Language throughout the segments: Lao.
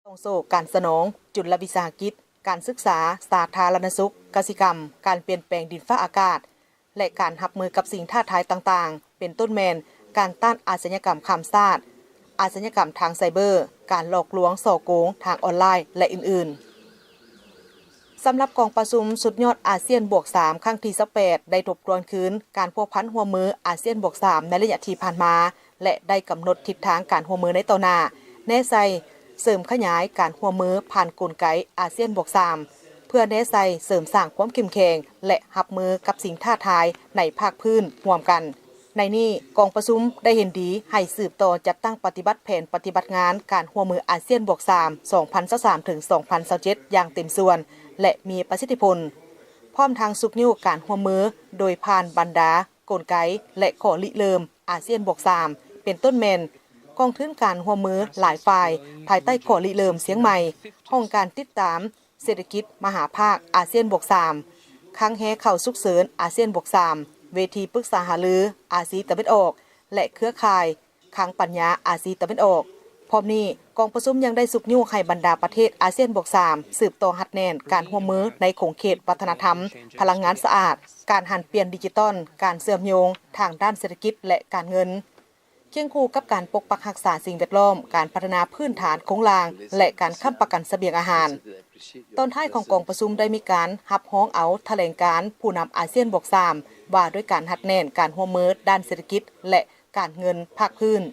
ຕ່ອງໂສ້ການສະໜອງ, ຈຸນລະວິສາຫະກິດ, ການສຶກສາ, ສາທາລະນະສຸກ, ກະສິກຳ, ການປ່ຽນແປງດິນຟ້າອາກາດ ແລະ ການຮັບມືກັບສິ່ງທ້າທາຍຕ່າງໆ ເປັນຕົ້ນແມ່ນ ການຕ້ານອາຊະຍາກຳຂ້າມຊາດ, ອາຊະຍາກຳທາງໄຊເບີ, ການຫຼອກລວງສໍ້ໂກງທາງອອນລາຍ ແລະ ອື່ນໆ. ສຳລັບກອງປະຊຸມສຸດຍອດອາຊຽນບວກສາມ ຄັ້ງທີຊາວແປດ ໄດ້ທົບທວນຄືນການພົວພັນຮ່ວມມືອາຊຽນບວກສາມ ໃນໄລຍະທີ່ຜ່ານມາ ແລະ ໄດ້ກຳນົດທິດທາງການຮ່ວມມືໃນຕໍ່ໜ້າ, ແນໃສ່ເສີມຂະຫຍາຍການຮ່ວມມືຜ່ານກົນໄກອາຊຽນບວກສາມ ເພື່ອແນໃສ່ເສີມສ້າງຄວາມເຂັ້ມແຂງ ແລະ ຮັບມືກັບສິ່ງທ້າທາຍໃນພາກພື້ນຮ່ວມກັນ. ໃນນີ້, ກອງປະຊຸມໄດ້ເຫັນດີໃຫ້ສືບຕໍ່ຈັດຕັ້ງປະຕິບັດແຜນປະຕິບັດງານການຮ່ວມມືອາຊຽນບວກສາມ ສອງພັນຊາວສາມ ເຖິງ ສອງພັນຊາວເຈັດ ຢ່າງເຕັມສ່ວນ ແລະ ມີປະສິດທິຜົນ, ພ້ອມທັງຊຸກຍູ້ການຮ່ວມມືໂດຍຜ່ານບັນດາກົນໄກ ແລະ ຂໍ້ລິເລີ່ມອາຊຽນບວກສາມ ເປັນຕົ້ນແມ່ນ ກອງທຶນການຮ່ວມມືຫຼາຍຝ່າຍ ພາຍໃຕ້ຂໍ້ລິເລີ່ມຊຽງໃໝ່, ຫ້ອງການຕິດຕາມເສດຖະກິດມະຫາພາກອາຊຽນບວກສາມ, ຄັງແຮເຂົ້າສຸກເສີນອາຊຽນບວກສາມ, ເວທີປຶກສາຫາລືອາຊີຕາເວັນອອກ ແລະ ເຄືອຂ່າຍຄັງປັນຍາອາຊີຕາເວັນອອກ. ພ້ອມນີ້, ກອງປະຊຸມຍັງໄດ້ຊຸກຍູ້ໃຫ້ບັນດາປະເທດອາຊຽນບວກສາມ ສືບຕໍ່ຮັດແໜ້ນການຮ່ວມມືໃນຂົງເຂດວັດທະນະທຳ, ພະລັງງານສະອາດ, ການຫັນປ່ຽນດິຈິຕອນ, ການເຊື່ອມໂຍງທາງດ້ານເສດຖະກິດ ແລະ ການເງິນ. ຄຽງຄູ່ກັບການປົກປັກຮັກສາສິ່ງແວດລ້ອມ, ການພັດທະນາພື້ນຖານໂຄງລ່າງ ແລະ ການຄ້ຳປະກັນສະບຽງອາຫານ. ຕອນທ້າຍຂອງກອງປະຊຸມໄດ້ມີການຮັບຮອງເອົາຖະແຫຼງການຜູ້ນຳອາຊຽນບວກສາມ ວ່າດ້ວຍການຮັດແໜ້ນການຮ່ວມມືດ້ານເສດຖະກິດ ແລະ ການເງິນພາກພື້ນ.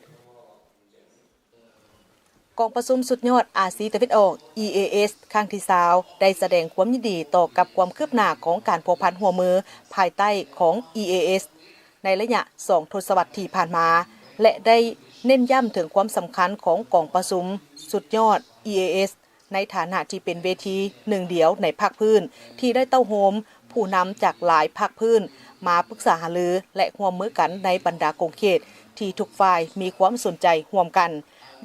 ກອງປະຊຸມສຸດຍອດອາຊີຕາເວັນອອກ ອີ ເອ ເອສ ຄັ້ງທີຊາວ ໄດ້ສະແດງຄວາມຍິນດີຕໍ່ກັບຄວາມຄືບໜ້າຂອງການພົວພັນຮ່ວມມືພາຍໃຕ້ຂອງ ອີ ເອ ເອສ ໃນໄລຍະສອງທົດສະວັດທີ່ຜ່ານມາ ແລະ ໄດ້ເນັ້ນຢ້ຳເຖິງຄວາມສຳຄັນຂອງກອງປະຊຸມສຸດຍອດ ອີ ເອ ເອສ ໃນຖານະທີ່ເປັນເວທີໜຶ່ງດຽວໃນພາກພື້ນ ທີ່ໄດ້ເຕົ້າໂຮມຜູ້ນຳຈາກຫຼາຍພາກພື້ນມາປຶກສາຫາລື ແລະ ຮ່ວມມືກັນໃນບັນດາຂົງເຂດທີ່ທຸກຝ່າຍມີຄວາມສົນໃຈຮ່ວມກັນ,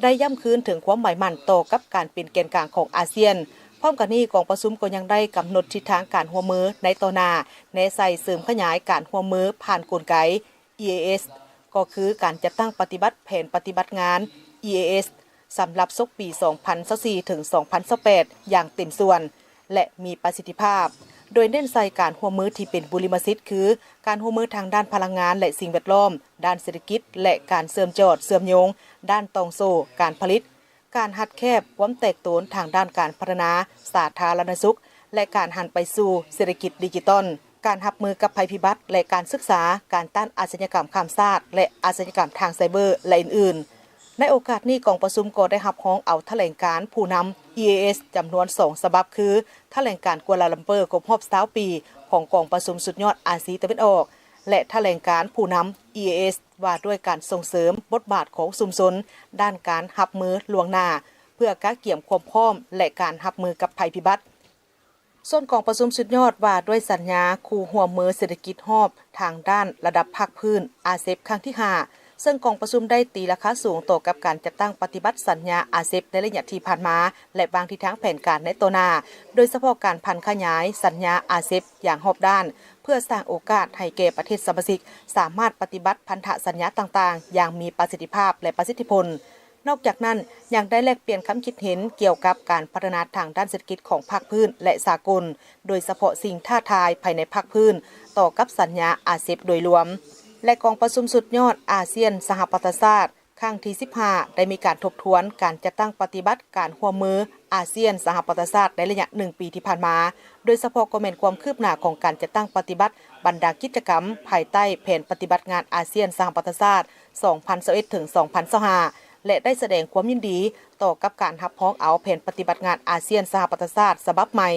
ໄດ້ຢ້ຳຄືນເຖິງຄວາມໝາຍໝັ້ນຕໍ່ກັບການເປັນແກນກາງຂອງອາຊຽນ. ພ້ອມກັນນີ້, ກອງປະຊຸມກໍຍັງໄດ້ກຳນົດທິດທາງການຮ່ວມມືໃນຕໍ່ໜ້າ, ແນໃສ່ເສີມຂະຫຍາຍການຮ່ວມມືຜ່ານກົນໄກ ອີ ເອ ເອສ ກໍຄືການຈັດຕັ້ງປະຕິບັດແຜນປະຕິບັດງານ ອີ ເອ ເອສ ສຳລັບສົກປີສອງພັນຊາວສີ່ ເຖິງ ສອງພັນຊາວແປດ ຢ່າງເຕັມສ່ວນ ແລະ ມີປະສິດທິພາບ, ໂດຍເນັ້ນໃສ່ການຮ່ວມມືທີ່ເປັນບຸລິມະສິດ ຄື ການຮ່ວມມືທາງດ້ານພະລັງງານ ແລະ ສິ່ງແວດລ້ອມ, ດ້ານເສດຖະກິດ ແລະ ການເຊື່ອມຈອດເຊື່ອມໂຍງ, ດ້ານຕ່ອງໂສ້ການຜະລິດ, ການຮັດແຄບຄວາມແຕກໂຕນທາງດ້ານການພັດທະນາສາທາລະນະສຸກ ແລະ ການຫັນໄປສູ່ເສດຖະກິດດິຈິຕອນ, ການຮັບມືກັບໄພພິບັດ ແລະ ການສຶກສາ, ການຕ້ານອາຊະຍາກຳຂ້າມຊາດ ແລະ ອາຊະຍາກຳທາງໄຊເບີ ແລະ ອື່ນໆ. ໃນໂອກາດນີ້, ກອງປະຊຸມກໍໄດ້ຮັບຮອງເອົາຖະແຫຼງການຜູ້ນຳ ອີ ເອ ເອສ ຈຳນວນສອງສະບັບ ຄື ຖະແຫຼງການກົວລາລັມເປີຄົບຮອບຊາວປີຂອງກອງປະຊຸມສຸດຍອດອາຊີຕາເວັນອອກ ແລະ ຖະແຫຼງການຜູ້ນຳ ອີ ເອ ເອສ ວ່າດ້ວຍການສົ່ງເສີມບົດບາດຂອງຊຸມຊົນດ້ານການຮັບມືລ່ວງໜ້າ ເພື່ອກະກຽມຄວາມພ້ອມ ແລະ ການຮັບມືກັບໄພພິບັດ. ສ່ວນກອງປະຊຸມສຸດຍອດວ່າດ້ວຍສັນຍາຄູ່ຮ່ວມມືເສດຖະກິດຮອບທາງດ້ານລະດັບພາກພື້ນ ອາເຊັບ ຄັ້ງທີຫ້າ ເຊິ່ງກອງປະຊຸມໄດ້ຕີລາຄາສູງຕໍ່ກັບການຈັດຕັ້ງປະຕິບັດສັນຍາ ອາເຊັບ ໃນໄລຍະທີ່ຜ່ານມາ ແລະ ວາງທິດທາງແຜນການໃນຕໍ່ໜ້າ, ໂດຍສະເພາະການຜັນຂະຫຍາຍສັນຍາ ອາເຊັບ ຢ່າງຮອບດ້ານ ເພື່ອສ້າງໂອກາດໃຫ້ແກ່ປະເທດສະມາຊິກສາມາດປະຕິບັດພັນທະສັນຍາຕ່າງໆຢ່າງມີປະສິດທິພາບ ແລະ ປະສິດທິຜົນ. ນອກຈາກນັ້ນ, ຍັງໄດ້ແລກປ່ຽນຄຳຄິດເຫັນກ່ຽວກັບການພັດທະນາທາງດ້ານເສດຖະກິດຂອງພາກພື້ນ ແລະ ສາກົນ, ໂດຍສະເພາະສິ່ງທ້າທາຍພາຍໃນພາກພື້ນຕໍ່ກັບສັນຍາ ອາເຊັບ ໂດຍລວມ ແລະ ກອງປະຊຸມສຸດຍອດອາຊຽນ-ສະຫະປະຊາຊາດ ຄັ້ງທີສິບຫ້າ ໄດ້ມີການທົບທວນການຈັດຕັ້ງປະຕິບັດການຮ່ວມມືອາຊຽນ-ສະຫະປະຊາຊາດໃນໄລຍະໜຶ່ງປີທີ່ຜ່ານມາ, ໂດຍສະເພາະກໍແມ່ນຄວາມຄືບໜ້າຂອງການຈັດຕັ້ງປະຕິບັດບັນດາກິດຈະກຳພາຍໃຕ້ແຜນປະຕິບັດງານອາຊຽນ-ສະຫະປະຊາຊາດ ສອງພັນຊາວເອັດ ເຖິງ ສອງພັນຊາວຫ້າ ແລະ ໄດ້ສະແດງຄວາມຍິນດີຕໍ່ກັບການຮັບຮອງເອົາແຜນປະຕິບັດງານອາຊຽນ-ສະຫະປະຊາຊາດສະບັບໃໝ່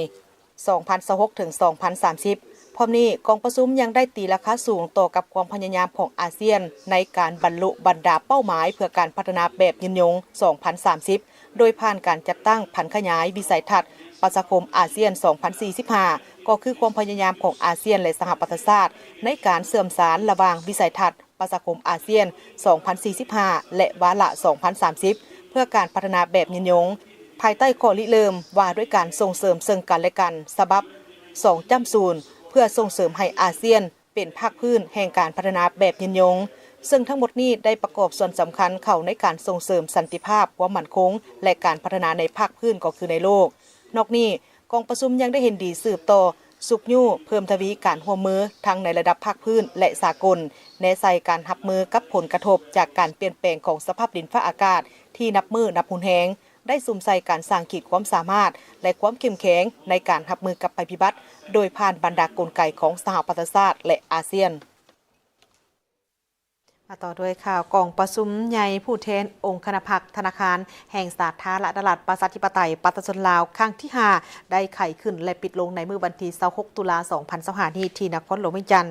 ສອງພັນຊາວຫົກ ເຖິງ ສອງພັນສາມສິບ. ພ້ອມນີ້, ກອງປະຊຸມຍັງໄດ້ຕີລາຄາສູງຕໍ່ກັບຄວາມພະຍາຍາມຂອງອາຊຽນໃນການບັນລຸບັນດາເປົ້າໝາຍເພື່ອການພັດທະນາແບບຍືນຍົງ ສອງພັນສາມສິບ ໂດຍຜ່ານການຈັດຕັ້ງຜັນຂະຫຍາຍວິໄສທັດປະຊາຄົມອາຊຽນ ສອງພັນສີ່ສິບຫ້າ ກໍຄືຄວາມພະຍາຍາມຂອງອາຊຽນ ແລະ ສະຫະປະຊາຊາດ ໃນການເຊື່ອມສານລະຫວ່າງວິໄສທັດ ປະຊາຄົມອາຊຽນ ສອງພັນສີ່ສິບຫ້າ ແລະ ວາລະ ສອງພັນສາມສິບ ເພື່ອການພັດທະນາແບບຍືນຍົງ, ພາຍໃຕ້ຂໍ້ລິເລີ່ມວ່າດ້ວຍການສົ່ງເສີມເຊິ່ງກັນ ແລະ ກັນ ສະບັບ ສອງຈ້ຳສູນ ເພື່ອສົ່ງເສີມໃຫ້ອາຊຽນເປັນພາກພື້ນແຫ່ງການພັດທະນາແບບຍືນຍົງ, ເຊິ່ງທັງໝົດນີ້ໄດ້ປະກອບສ່ວນສຳຄັນເຂົ້າໃນການສົ່ງເສີມສັນຕິພາບ, ຄວາມໝັ້ນຄົງ ແລະ ການພັດທະນາໃນພາກພື້ນກໍຄືໃນໂລກ. ນອກນີ້, ກອງປະຊຸມຍັງໄດ້ເຫັນດີສືບຕໍ່ຊຸກຍູ້ເພີ່ມທະວີການຮ່ວມມືທັງໃນລະດັບພາກພື້ນ ແລະ ສາກົນ, ແນໃສ່ການຮັບມືກັບຜົນກະທົບຈາກການປ່ຽນແປງຂອງສະພາບດິນຟ້າອາກາດທີ່ນັບມື້ນັບຮຸນແຮງ, ໄດ້ສຸມໃສ່ການສ້າງຂີດຄວາມສາມາດ ແລະ ຄວາມເຂັ້ມແຂງໃນການຮັບມືກັບໄພພິບັດ ໂດຍຜ່ານບັນດາກົນໄກຂອງສະຫະປະຊາຊາດ ແລະ ອາຊຽນ. ມາຕໍ່ດ້ວຍຂ່າວກອງປະຊຸມໃຫຍ່ຜູ້ແທນອົງຄະນະພັກທະນາຄານແຫ່ງສາທາລະນະລັດປະຊາທິປະໄຕປະຊາຊົນລາວ ຄັ້ງທີຫ້າ ໄດ້ໄຂຂຶ້ນ ແລະ ປິດລົງໃນມື້ວັນທີຊາວຫົກ ຕຸລາ ສອງພັນຊາວຫ້າ ນີ້ ທີ່ນະຄອນຫຼວງວຽງຈັນ.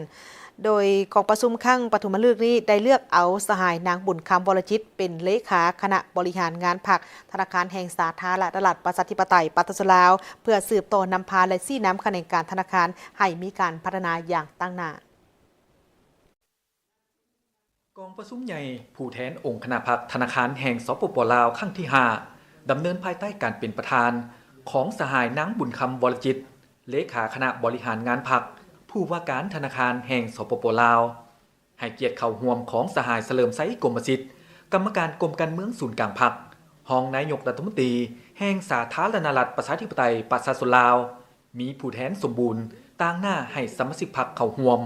ໂດຍກອງປະຊຸມຄັ້ງປະຖົມມະລຶກນີ້ໄດ້ເລືອກເອົາສະຫາຍນາງບຸນຄຳ ວໍລະຈິດ ເປັນເລຂາຄະນະບໍລິຫານງານພັກທະນາຄານແຫ່ງສາທາລະນະລັດປະຊາທິປະໄຕປະຊາຊົນລາວ ເພື່ອສືບຕໍ່ນຳພາ ແລະ ຊີ້ນຳຂະແໜງການທະນາຄານໃຫ້ມີການພັດທະນາຢ່າງຕັ້ງໜ້າ. ກອງປະຊຸມໃຫຍ່ຜູ້ແທນອົງຄະນະພັກທະນາຄານແຫ່ງ ສປປ ລາວ ຄັ້ງທີຫ້າ ດຳເນີນພາຍໃຕ້ການເປັນປະທານຂອງສະຫາຍນາງບຸນຄຳ ວໍລະຈິດ ເລຂາຄະນະບໍລິຫານງານພັກ, ຜູ້ວ່າການທະນາຄານແຫ່ງ ສປປ ລາວ, ໃຫ້ກຽດເຂົ້າຮ່ວມຂອງສະຫາຍ ສະເຫຼີມໄຊ ກົມມະສິດ ກຳມະການກົມການເມືອງສູນກາງພັກ, ຮອງນາຍົກລັດຖະມົນຕີແຫ່ງສາທາລະນະລັດປະຊາທິປະໄຕປະຊາຊົນລາວ, ມີຜູ້ແທນສົມບູນຕາງໜ້າໃຫ້ສະມາຊິກພັກເຂົ້າຮ່ວມ.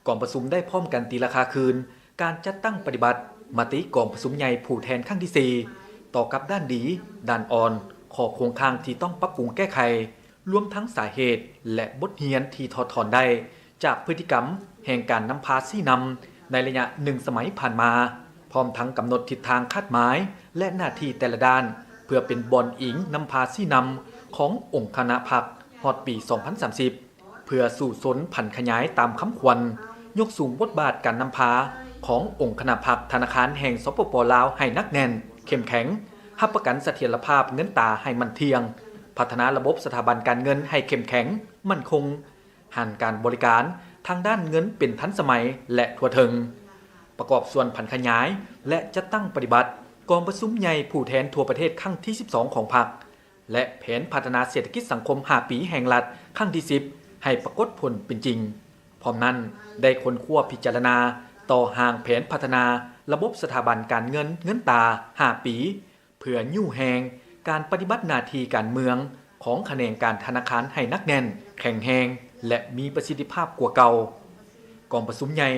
ກອງປະຊຸມໄດ້ພ້ອມກັນຕີລາຄາຄືນການຈັດຕັ້ງປະຕິບັດມະຕິກອງປະຊຸມໃຫຍ່ຜູ້ແທນຄັ້ງທີສີ່ ຕໍ່ກັບດ້ານດີ, ດ້ານອ່ອນ, ຂໍ້ຄົງຄ້າງທີ່ຕ້ອງປັບປຸງແກ້ໄຂ, ລວມທັງສາເຫດ ແລະ ບົດຮຽນທີ່ຖອດຖອນໄດ້ຈາກພຶດຕິກຳແຫ່ງການນຳພາຊີ້ນຳໃນໄລຍະໜຶ່ງສະໄໝຜ່ານມາ, ພ້ອມທັງກຳນົດທິດທາງຄາດໝາຍ ແລະ ໜ້າທີ່ແຕ່ລະດ້ານ ເພື່ອເປັນບ່ອນອີງນຳພາຊີ້ນຳຂອງອົງຄະນະພັກຮອດປີສອງພັນສາມສິບ ເພື່ອສູ້ຊົນຜັນຂະຫຍາຍຕາມຄຳຂວັນ, ຍົກສູງບົດບາດການນຳພາຂອງອົງຄະນະພັກທະນາຄານແຫ່ງ ສປປ ລາວ ໃຫ້ໜັກແໜ້ນ, ເຂັ້ມແຂງ, ຮັບປະກັນສະຖຽນລະພາບເງິນຕາໃຫ້ໝັ້ນທ່ຽງ, ພັດທະນາລະບົບສະຖາບັນການເງິນໃຫ້ເຂັ້ມແຂງ, ໝັ້ນຄົງ, ຫັນການບໍລິການທາງດ້ານເງິນເປັນທັນສະໄໝ ແລະ ທົ່ວເຖິງ, ປະກອບສ່ວນຜັນຂະຫຍາຍ ແລະ ຈັດຕັ້ງປະຕິບັດກອງປະຊຸມໃຫຍ່ຜູ້ແທນທົ່ວປະເທດຄັ້ງທີສິບສອງຂອງພັກ ແລະ ແຜນພັດທະນາເສດຖະກິດສັງຄົມຫ້າປີແຫ່ງລັດຄັ້ງທີສິບ ໃຫ້ປາກົດຜົນເປັນຈິງ. ພ້ອມນັ້ນ, ໄດ້ຄົ້ນຄວ້າພິຈາລະນາຕໍ່ຮ່າງແຜນພັດທະນາລະບົບສະຖາບັນການເງິນເງິນຕາຫ້າປີ ເພື່ອຍູ້ແຮງການປະຕິບັດໜ້າທີ່ການເມືອງຂອງຂະແໜງການທະນາຄານໃຫ້ໜັກແໜ້ນ, ແຂງແຮງ ແລະ ມີປະສິດທິພາບກວ່າເກົ່າ. ກອງປະຊຸມໃຫຍ່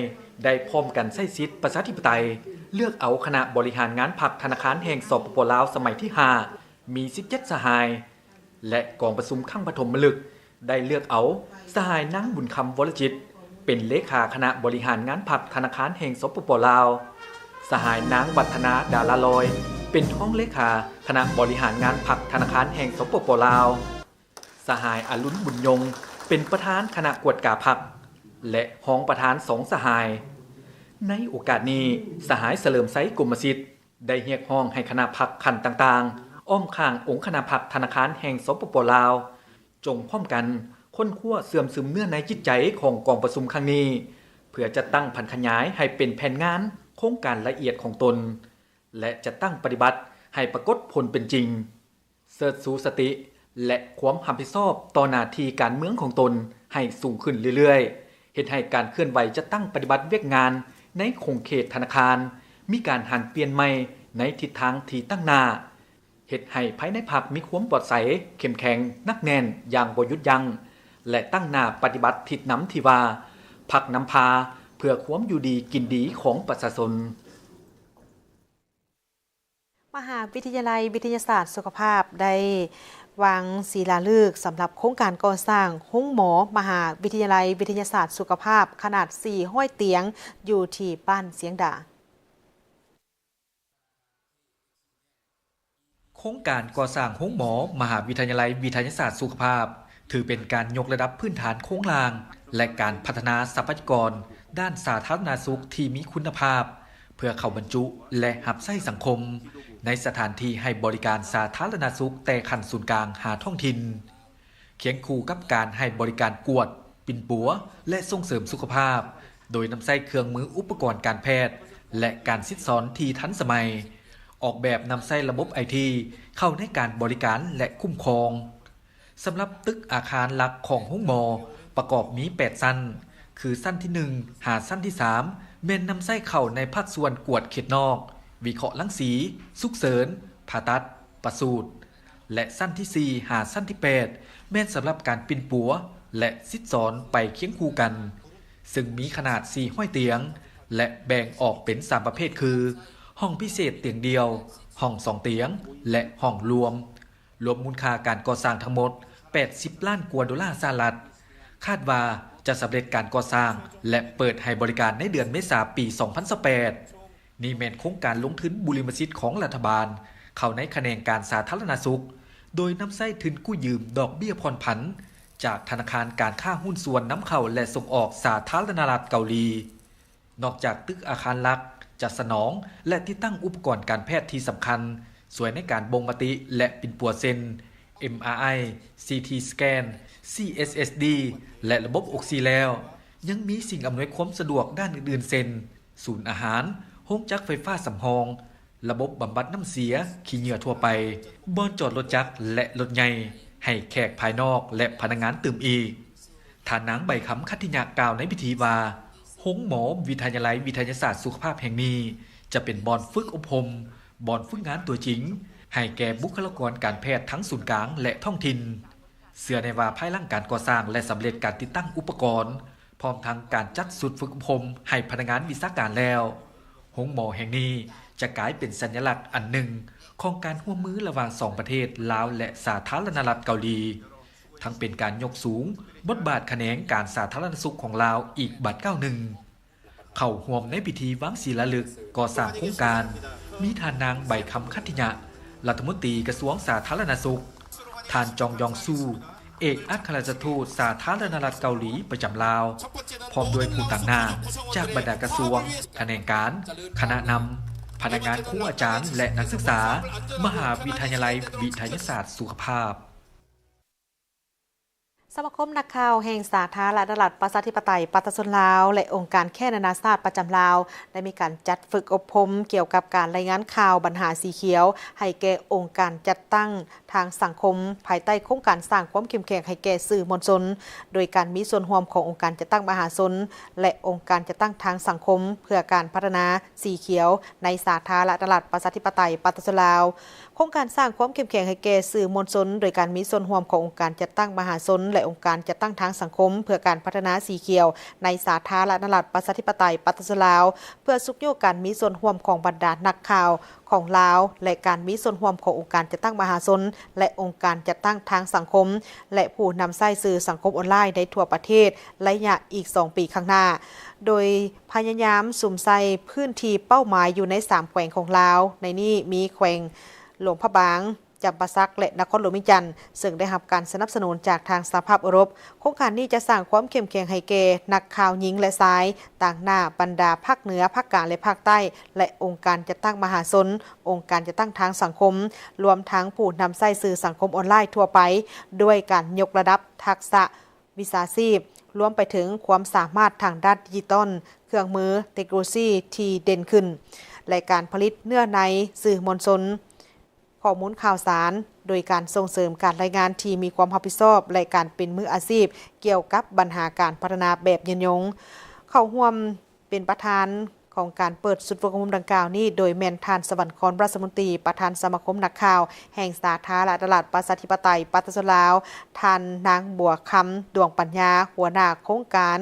ໄດ້ພ້ອມກັນໃຊ້ສິດປະຊາທິປະໄຕ ເລືອກເອົາຄະນະບໍລິຫານງານພັກທະນາຄານແຫ່ງ ສປປ ລາວ ສະໄໝທີຫ້າ ມີສິບເຈັດສະຫາຍ ແລະ ກອງປະຊຸມຄັ້ງປະຖົມມະລຶກ ໄດ້ເລືອກເອົາສະຫາຍນາງບຸນຄຳ ວໍລະຈິດ ເປັນເລຂາຄະນະບໍລິຫານງານພັກທະນາຄານແຫ່ງ ສປປ ລາວ, ສະຫາຍນາງວັດທະນາ ດາລາລອຍ ເປັນຮອງເລຂາຄະນະບໍລິຫານງານພັກທະນາຄານແຫ່ງ ສປປ ລາວ, ສະຫາຍອະລຸນ ບຸນຍົງ ເປັນປະທານຄະນະກວດກາພັກ ແລະ ຮອງປະທານສອງສະຫາຍ. ໃນໂອກາດນີ້, ສະຫາຍສະເຫຼີມໄຊ ກົມມະສິດ ໄດ້ຮຽກຮ້ອງໃຫ້ຄະນະພັກຂັ້ນຕ່າງໆ ອ້ອມຂ້າງອົງຄະນະພັກທະນາຄານແຫ່ງ ສປປ ລາວ ຈົ່ງພ້ອມກັນຄົ້ນຄວ້າເຊື່ອມຊຶມເນື້ອໃນຈິດໃຈຂອງກອງປະຊຸມຄັ້ງນີ້ ເພື່ອຈັດຕັ້ງຜັນຂະຫຍາຍໃຫ້ເປັນແຜນງານໂຄງການລະອຽດຂອງຕົນ ແລະ ຈັດຕັ້ງປະຕິບັດໃຫ້ປາກົດຜົນເປັນຈິງ. ເຊີດຊູສະຕິ ແລະ ຄວາມຮັບຜິດຊອບຕໍ່ໜ້າທີ່ການເມືອງຂອງຕົນໃຫ້ສູງຂຶ້ນເລື້ອຍໆ, ເຮັດໃຫ້ການເຄື່ອນໄຫວຈັດຕັ້ງປະຕິບັດວຽກງານໃນຂົງເຂດທະນາຄານ ມີການຫັນປ່ຽນໃໝ່ໃນທິດທາງທີ່ຕັ້ງໜ້າ, ເຮັດໃຫ້ພາຍໃນພັກມີຄວາມປອດໃສ, ເຂັ້ມແຂງ, ໜັກແໜ້ນຢ່າງບໍ່ຢຸດຢັ້ງ ແລະ ຕັ້ງໜ້າປະຕິບັດທິດນຳທີ່ວ່າ ພັກນຳພາເພື່ອຄວາມຢູ່ດີກິນດີຂອງປະຊາຊົນ. ມະຫາວິທະຍາໄລວິທະຍາສາດສຸຂະພາບ ໄດ້ວາງສີລາລຶກສຳລັບໂຄງການກໍ່ສ້າງໂຮງໝໍມະຫາວິທະຍາໄລວິທະຍາສາດສຸຂະພາບ ຂະໜາດສີ່ຮ້ອຍຕຽງ ຢູ່ທີ່ບ້ານຊຽງດາ. ໂຄງການກໍ່ສ້າງໂຮງໝໍມະຫາວິທະຍາໄລວິທະຍາສາດສຸຂະພາບ ຖືເປັນການຍົກລະດັບພື້ນຖານໂຄງລ່າງ ແລະ ການພັດທະນາຊັບພະຍາກອນດ້ານສາທາລະນະສຸກທີ່ມີຄຸນນະພາບ ເພື່ອເຂົ້າບັນຈຸ ແລະ ຮັບໃຊ້ສັງຄົມ ໃນສະຖານທີ່ໃຫ້ບໍລິການສາທາລະນະສຸກແຕ່ຂັ້ນສູນກາງຫາທ້ອງຖິ່ນ, ຄຽງຄູ່ກັບການໃຫ້ບໍລິການກວດ, ປິ່ນປົວ ແລະ ສົ່ງເສີມສຸຂະພາບ ໂດຍນຳໃຊ້ເຄື່ອງມືອຸປະກອນການແພດ ແລະ ການສິດສອນທີ່ທັນສະໄໝ, ອອກແບບນຳໃຊ້ລະບົບໄອທີເຂົ້າໃນການບໍລິການ ແລະ ຄຸ້ມຄອງ. ສຳລັບຕຶກອາຄານຫຼັກຂອງໂຮງໝໍ ປະກອບມີແປດຊັ້ນ, ຄືຊັ້ນທີໜຶ່ງຫາຊັ້ນທີສາມ ແມ່ນນຳໃຊ້ເຂົ້າໃນພາກສ່ວນກວດເຂດນອກ, ວິເຄາະລັງສີ, ສຸກເສີນ, ຜ່າຕັດ, ປະສູດ ແລະ ຊັ້ນທີສີ່ຫາຊັ້ນທີແປດ ແມ່ນສຳລັບການປິ່ນປົວ ແລະ ສິດສອນໄປຄຽງຄູ່ກັນ, ເຊິ່ງມີຂະໜາດສີ່ຮ້ອຍຕຽງ ແລະ ແບ່ງອອກເປັນສາມປະເພດຄື ຫ້ອງພິເສດຕຽງດຽວ, ຫ້ອງສອງຕຽງ ແລະ ຫ້ອງລວມ. ລວມມູນຄ່າການກໍ່ສ້າງທັງໝົດແປດສິບລ້ານກວ່າໂດລາສະຫະລັດ, ຄາດວ່າຈະສຳເລັດການກໍ່ສ້າງ ແລະ ເປີດໃຫ້ບໍລິການໃນເດືອນເມສາ ປີສອງພັນຊາວແປດ. ນີ້ແມ່ນໂຄງການລົງທຶນບຸລິມະສິດຂອງລັດຖະບານເຂົ້າໃນຂະແໜງການສາທາລະນະສຸກ, ໂດຍນຳໃຊ້ທຶນກູ້ຢືມດອກເບ້ຍຜ່ອນຜັນຈາກທະນາຄານການຄ້າຫຸ້ນສ່ວນນຳເຂົ້າ ແລະ ສົ່ງອອກສາທາລະນະລັດເກົາຫຼີ. ນອກຈາກຕຶກອາຄານຫຼັກຈະສະໜອງ ແລະ ຕິດຕັ້ງອຸປະກອນການແພດທີ່ສຳຄັນ ຊ່ວຍໃນການບົ່ງມະຕິ ແລະ ປິ່ນປົວເຊັ່ນ ເອັມອາໄອ, ຊີທີສະແກນ, ຊີເອສເອສດີ ແລະ ລະບົບອົກຊີແລ້ວ, ຍັງມີສິ່ງອຳນວຍຄວາມສະດວກດ້ານອື່ນໆ ເຊັ່ນ ສູນອາຫານ, ໂຮງຈັກໄຟຟ້າສຳຮອງ, ລະບົບບຳບັດນ້ຳເສຍ, ຂີ້ເຫຍື້ອທົ່ວໄປ, ບ່ອນຈອດລົດຈັກ ແລະ ລົດໃຫຍ່ ໃຫ້ແຂກພາຍນອກ ແລະ ພະນັກງານຕື່ມອີກ. ທ່ານນາງ ໃບຄຳ ຄັດທິຍະ ກ່າວໃນພິທີວ່າ ໂຮງໝໍວິທະຍາໄລວິທະຍາສາດສຸຂະພາບແຫ່ງນີ້ ຈະເປັນບ່ອນຝຶກອົບຮົມ, ບ່ອນຝຶກງານຕົວຈິງ ໃຫ້ແກ່ບຸກຄະລາກອນການແພດທັງສູນກາງ ແລະ ທ້ອງຖິ່ນ. ເຊື່ອແນ່ວ່າພາຍຫຼັງການກໍ່ສ້າງ ແລະ ສຳເລັດການຕິດຕັ້ງອຸປະກອນ ພ້ອມທັງການຈັດຊຸດຝຶກອົບຮົມໃຫ້ພະນັກງານວິຊາການແລ້ວ, ໂຮງໝໍແຫ່ງນີ້ຈະກາຍເປັນສັນຍະລັກອັນໜຶ່ງຂອງການຮ່ວມມືລະຫວ່າງສອງປະເທດລາວ ແລະ ສາທາລະນະລັດເກົາຫຼີ, ທັງເປັນການຍົກສູງບົດບາດຂະແໜງການສາທາລະນະສຸກຂອງລາວອີກບາດກ້າວໜຶ່ງ. ເຂົ້າຮ່ວມໃນພິທີວາງສີລາລຶກກໍ່ສ້າງໂຄງການ ມີທ່ານນາງ ໃບຄຳ ຄັດທິຍະ ລັດຖະມົນຕີກະຊວງສາທາລະນະສຸກ, ທ່ານ ຈອງ ຢອງຊູ ເອກອັກຄະລັດຖະທູດສາທາລະນະລັດເກົາຫຼີປະຈຳລາວ, ພ້ອມດ້ວຍຜູ້ຕາງໜ້າຈາກບັນດາກະຊວງ, ຂະແໜງການ, ຄະນະນຳ, ພະນັກງານ, ຄູອາຈານ ແລະ ນັກສຶກສາ ມະຫາວິທະຍາໄລວິທະຍາສາດສຸຂະພາບ. ສະມາຄົມນັກຂ່າວແຫ່ງສາທາລະນະລັດປະຊາທິປະໄຕປະຊາຊົນລາວ ແລະ ອົງການແຄນານາຊາດປະຈຳລາວ ໄດ້ມີການຈັດຝຶກອົບຮົມກ່ຽວກັບການລາຍງານຂ່າວບັນຫາສີຂຽວ ໃຫ້ແກ່ອົງການຈັດຕັ້ງ ທາງສັງຄົມ ພາຍໃຕ້ໂຄງການສ້າງຄວາມເຂັ້ມແຂງໃຫ້ແກ່ສື່ມວນຊົນ ໂດຍການມີສ່ວນຮ່ວມຂອງອົງການຈັດຕັ້ງມະຫາຊົນ ແລະ ອົງການຈັດຕັ້ງທາງສັງຄົມ ເພື່ອການພັດທະນາສີຂຽວໃນສາທາລະນະລັດປະຊາທິປະໄຕປະຊາຊົນລາວ. ໂຄງການສ້າງຄວາມເຂັ້ມແຂງໃຫ້ແກ່ສື່ມວນຊົນ ໂດຍການມີສ່ວນຮ່ວມຂອງອົງການຈັດຕັ້ງມະຫາຊົນ ແລະ ອົງການຈັດຕັ້ງທາງສັງຄົມ ເພື່ອການພັດທະນາສີຂຽວໃນສາທາລະນະລັດປະຊາທິປະໄຕປະຊາຊົນລາວ, ເພື່ອຊຸກຍູ້ການມີສ່ວນຮ່ວມຂອງບັນດານັກຂ່າວ ຂອງລາວ ແລະ ການມີສ່ວນຮ່ວມຂອງອົງການຈັດຕັ້ງມະຫາຊົນ ແລະ ອົງການຈັດຕັ້ງທາງສັງຄົມ ແລະ ຜູ້ນຳໃຊ້ສື່ສັງຄົມອອນລາຍໃນທົ່ວປະເທດ ໄລຍະອີກສອງປີຂ້າງໜ້າ, ໂດຍພະຍາຍາມສຸມໃສ່ພື້ນທີ່ເປົ້າໝາຍຢູ່ໃນສາມແຂວງຂອງລາວ, ໃນນີ້ມີແຂວງຫຼວງພະບາງ, ຈຳປາສັກ ແລະ ນະຄອນຫຼວງວຽງຈັນ, ເຊິ່ງໄດ້ຮັບການສະໜັບສະໜູນຈາກທາງສະຫະພາບເອີຣົບ. ໂຄງການນີ້ຈະສ້າງຄວາມເຂັ້ມແຂງໃຫ້ແກ່ນັກຂ່າວຍິງ ແລະ ຊາຍ, ຕາງໜ້າບັນດາພາກເໜືອ, ພາກກາງ ແລະ ພາກໃຕ້ ແລະ ອົງການຈັດຕັ້ງມະຫາຊົນ, ອົງການຈັດຕັ້ງທາງສັງຄົມ, ລວມທັງຜູ້ນຳໃຊ້ສື່ສັງຄົມອອນລາຍທົ່ວໄປ, ດ້ວຍການຍົກລະດັບທັກສະວິຊາຊີບ, ລວມໄປເຖິງຄວາມສາມາດທາງດ້ານດິຈິຕອນ, ເຄື່ອງມື, ເຕັກໂນໂລຊີທີ່ເດັ່ນຂຶ້ນ ແລະ ການຜະລິດເນື້ອໃນສື່ມວນຊົນ, ຂໍ້ມູນຂ່າວສານ, ໂດຍການສົ່ງເສີມການລາຍງານທີ່ມີຄວາມຮັບຜິດຊອບ ແລະ ການເປັນມືອາຊີບກ່ຽວກັບບັນຫາການພັດທະນາແບບຍືນຍົງ. ເຂົ້າຮ່ວມເປັນປະທານຂອງການເປີດຊຸດຝຶກອົບຮົມດັ່ງກ່າວນີ້ ໂດຍແມ່ນທ່ານ ສະຫວັນຄອນ ລັດສະມົນຕີ, ປະທານສະມາຄົມນັກຂ່າວແຫ່ງສາທາລະນະລັດປະຊາທິປະໄຕປະຊາຊົນລາວ, ທ່ານນາງ ບົວຄຳ ດວງປັນຍາ, ຫົວໜ້າໂຄງການ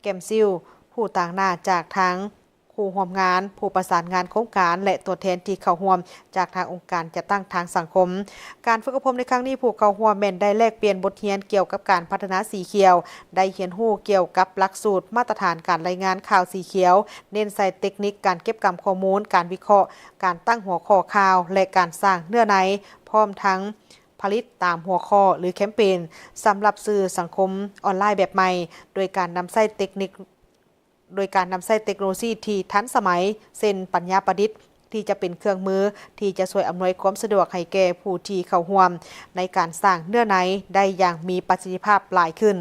ແກມຊິວ, ຜູ້ຕາງໜ້າຈາກທາງ ຄູ່ຮ່ວມງານ, ຜູ້ປະສານງານໂຄງການ ແລະ ຕົວແທນທີ່ເຂົ້າຮ່ວມຈາກທາງອົງການຈັດຕັ້ງທາງສັງຄົມ. ການຝຶກອົບຮົມໃນຄັ້ງນີ້, ຜູ້ເຂົ້າຮ່ວມແມ່ນໄດ້ແລກປ່ຽນບົດຮຽນກ່ຽວກັບການພັດທະນາສີຂຽວ, ໄດ້ຮຽນຮູ້ກ່ຽວກັບຫຼັກສູດມາດຕະຖານການລາຍງານຂ່າວສີຂຽວ, ເນັ້ນໃສ່ເຕັກນິກການເກັບກຳຂໍ້ມູນ, ການວິເຄາະ, ການຕັ້ງຫົວຂໍ້ຂ່າວ ແລະ ການສ້າງເນື້ອໃນ, ພ້ອມທັງຜະລິດຕາມຫົວຂໍ້ ຫຼື ແຄມເປນ ສຳລັບສື່ສັງຄົມອອນລາຍແບບໃໝ່, ໂດຍການນຳໃຊ້ເຕັກນິກ ໂດຍການນຳໃຊ້ເຕັກໂນໂລຊີທີ່ທັນສະໄໝ ເຊັ່ນ ປັນຍາປະດິດ ທີ່ຈະເປັນເຄື່ອງມືທີ່ຈະຊ່ວຍອຳນວຍຄວາມສະດວກໃຫ້ແກ່ຜູ້ທີ່ເຂົ້າຮ່ວມໃນການສ້າງເນື້ອໃນໄດ້ຢ່າງມີປະສິດທິພາບຫຼາຍຂຶ້ນ.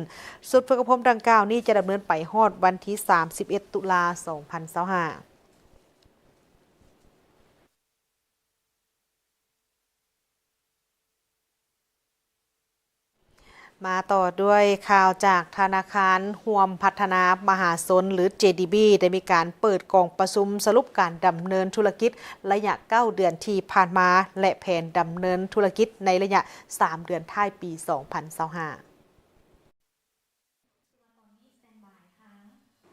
ຊຸດຝຶກອົບຮົມດັ່ງກ່າວນີ້ຈະດຳເນີນໄປຮອດວັນທີສາມສິບເອັດ ຕຸລາ ສອງພັນຊາວຫ້າ. ແ ມາຕໍ່ດ້ວຍຂ່າວຈາກທະນາຄານຮ່ວມພັດທະນາມະຫາຊົນ ຫຼື ເຈດີບີ ໄດ້ມີການເປີດກອງປະຊຸມສະຫຼຸບການດຳເນີນທຸລະກິດໄລຍະເກົ້າເດືອນທີ່ຜ່ານມາ ແລະ ແຜນດຳເນີນທຸລະກິດໃນໄລຍະສາມເດືອນທ້າຍປີສອງພັນຊາວຫ້າ.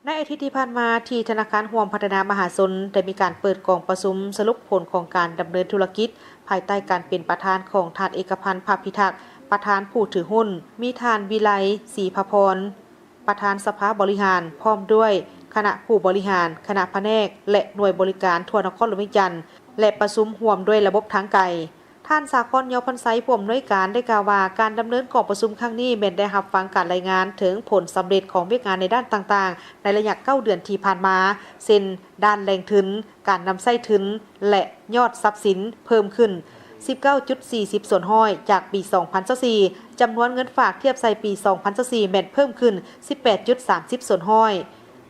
ໃນອາທິດທີ່ຜ່ານມາ ທີ່ທະນາຄານຮ່ວມພັດທະນາມະຫາຊົນ ໄດ້ມີການເປີດກອງປະຊຸມສະຫຼຸບຜົນຂອງການດຳເນີນທຸລະກິດ ພາຍໃຕ້ການເປັນປະທານຂອງທ່ານ ເອກະພັນ ພະພິທັກ ປະທານຜູ້ຖືຫຸ້ນ, ມີທ່ານ ວິໄລ ສີພະພອນ ປະທານສະພາບໍລິຫານ ພ້ອມດ້ວຍຄະນະຜູ້ບໍລິຫານ, ຄະນະພະແນກ ແລະ ໜ່ວຍບໍລິການທົ່ວນະຄອນຫຼວງວຽງຈັນ ແລະ ປະຊຸມຮ່ວມດ້ວຍລະບົບທາງໄກ. ທ່ານ ສາຄອນ ເຍົາພັນໄຊ ຜູ້ອຳນວຍການ ໄດ້ກ່າວວ່າ ການດຳເນີນກອງປະຊຸມຄັ້ງນີ້ ແມ່ນໄດ້ຮັບຟັງການລາຍງານເຖິງຜົນສຳເລັດຂອງວຽກງານໃນດ້ານຕ່າງໆ ໃນໄລຍະເກົ້າເດືອນທີ່ຜ່ານມາ ເຊັ່ນ ດ້ານແຫຼ່ງທຶນ, ການນຳໃຊ້ທຶນ ແລະ ຍອດຊັບສິນເພີ່ມຂຶ້ນສິບເກົ້າຈຸດສີ່ສິບສ່ວນຮ້ອຍ ຈາກປີສອງພັນຊາວສີ່, ຈຳນວນເງິນຝາກທຽບໃສ່ປີສອງພັນຊາວສີ່ ແມ່ນເພີ່ມຂຶ້ນສິບແປດຈຸດສາມສິບສ່ວນຮ້ອຍ.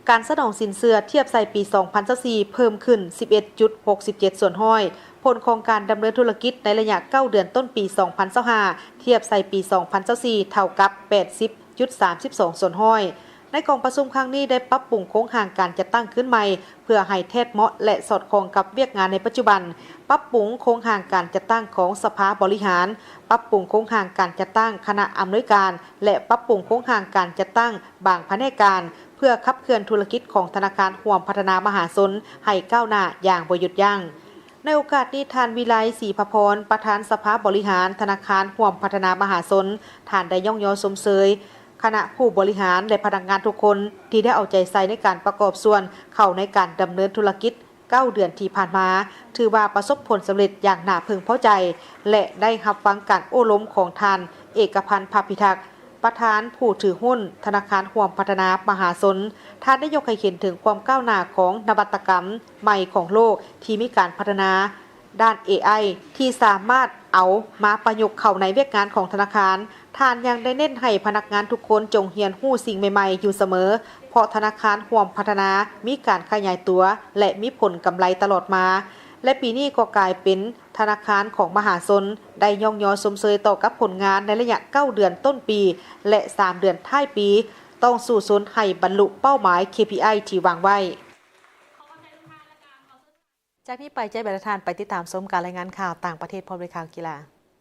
ການສະໜອງສິນເຊື່ອທຽບໃສ່ປີສອງພັນຊາວສີ່ ເພີ່ມຂຶ້ນສິບເອັດຈຸດຫົກສິບເຈັດສ່ວນຮ້ອຍ. ຜົນຂອງການດຳເນີນທຸລະກິດໃນໄລຍະເກົ້າເດືອນຕົ້ນປີສອງພັນຊາວຫ້າ ທຽບໃສ່ປີສອງພັນຊາວສີ່ ເທົ່າກັບແປດສິບຈຸດສາມສິບສອງສ່ວນຮ້ອຍ. ໃນກອງປະຊຸມຄັ້ງນີ້ ໄດ້ປັບປຸງໂຄງຮ່າງການຈັດຕັ້ງຄືນໃໝ່ ເພື່ອໃຫ້ແທດເໝາະ ແລະ ສອດຄ່ອງກັບວຽກງານໃນປັດຈຸບັນ, ປັບປຸງໂຄງຮ່າງການຈັດຕັ້ງຂອງສະພາບໍລິຫານ, ປັບປຸງໂຄງຮ່າງການຈັດຕັ້ງຄະນະອຳນວຍການ ແລະ ປັບປຸງໂຄງຮ່າງການຈັດຕັ້ງບາງພະແນກການ ເພື່ອຂັບເຄື່ອນທຸລະກິດຂອງທະນາຄານຮ່ວມພັດທະນາມະຫາຊົນໃຫ້ກ້າວໜ້າຢ່າງບໍ່ຢຸດຢັ້ງ. ໃນໂອກາດນີ້ ທ່ານ ວິໄລ ສີພະພອນ ປະທານສະພາບໍລິຫານທະນາຄານຮ່ວມພັດທະນາມະຫາຊົນ ທ່ານໄດ້ຍ້ອງຍໍຊົມເຊີຍຄະນະຜູ້ບໍລິຫານ ແລະ ພະນັກງານທຸກຄົນ ທີ່ໄດ້ເອົາໃຈໃສ່ໃນການປະກອບສ່ວນເຂົ້າໃນການດຳເນີນທຸລະກິດເກົ້າເດືອນທີ່ຜ່ານມາ ຖືວ່າປະສົບຜົນສຳເລັດຢ່າງໜ້າເພິ່ງພໍໃຈ ແລະ ໄດ້ຮັບຟັງການໂອ້ລົມຂອງທ່ານ ເອກະພັນ ພະພິທັກ ປະທານຜູ້ຖືຫຸ້ນທະນາຄານຮ່ວມພັດທະນາມະຫາຊົນ. ທ່ານໄດ້ຍົກໃຫ້ເຫັນເຖິງຄວາມກ້າວໜ້າຂອງນະວັດຕະກຳໃໝ່ຂອງໂລກທີ່ມີການພັດທະນາດ້ານເອໄອ ທີ່ສາມາດເອົາມາປະຍຸກເຂົ້າໃນວຽກງານຂອງທະນາຄານ. ທ່ານຍັງໄດ້ເນັ້ນໃຫ້ພະນັກງານທຸກຄົນຈົ່ງຮຽນຮູ້ສິ່ງໃໝ່ໆຢູ່ສະເໝີ, ເພາະທະນາຄານຮ່ວມພັດທະນາມີການຂະຫຍາຍຕົວ ແລະ ມີຜົນກຳໄລຕະຫຼອດມາ ແລະ ປີນີ້ກໍກາຍເປັນທະນາຄານຂອງມະຫາຊົນ. ໄດ້ຍ້ອງຍໍຊົມເຊີຍຕໍ່ກັບຜົນງານໃນໄລຍະເກົ້າເດືອນຕົ້ນປີ ແລະ ສາມເດືອນທ້າຍປີ, ຕ້ອງສູ້ຊົນໃຫ້ບັນລຸເປົ້າໝາຍ ເຄພີໄອ ທີ່ວາງໄວ້. ຈາກນີ້ໄປ ຈະໃຫ້ແມ່ນທ່ານໄປຕິດຕາມຊົມການລາຍງານຂ່າວຕ່າງປະເທດ ພ້ອມດ້ວຍຂ່າວກິລາ.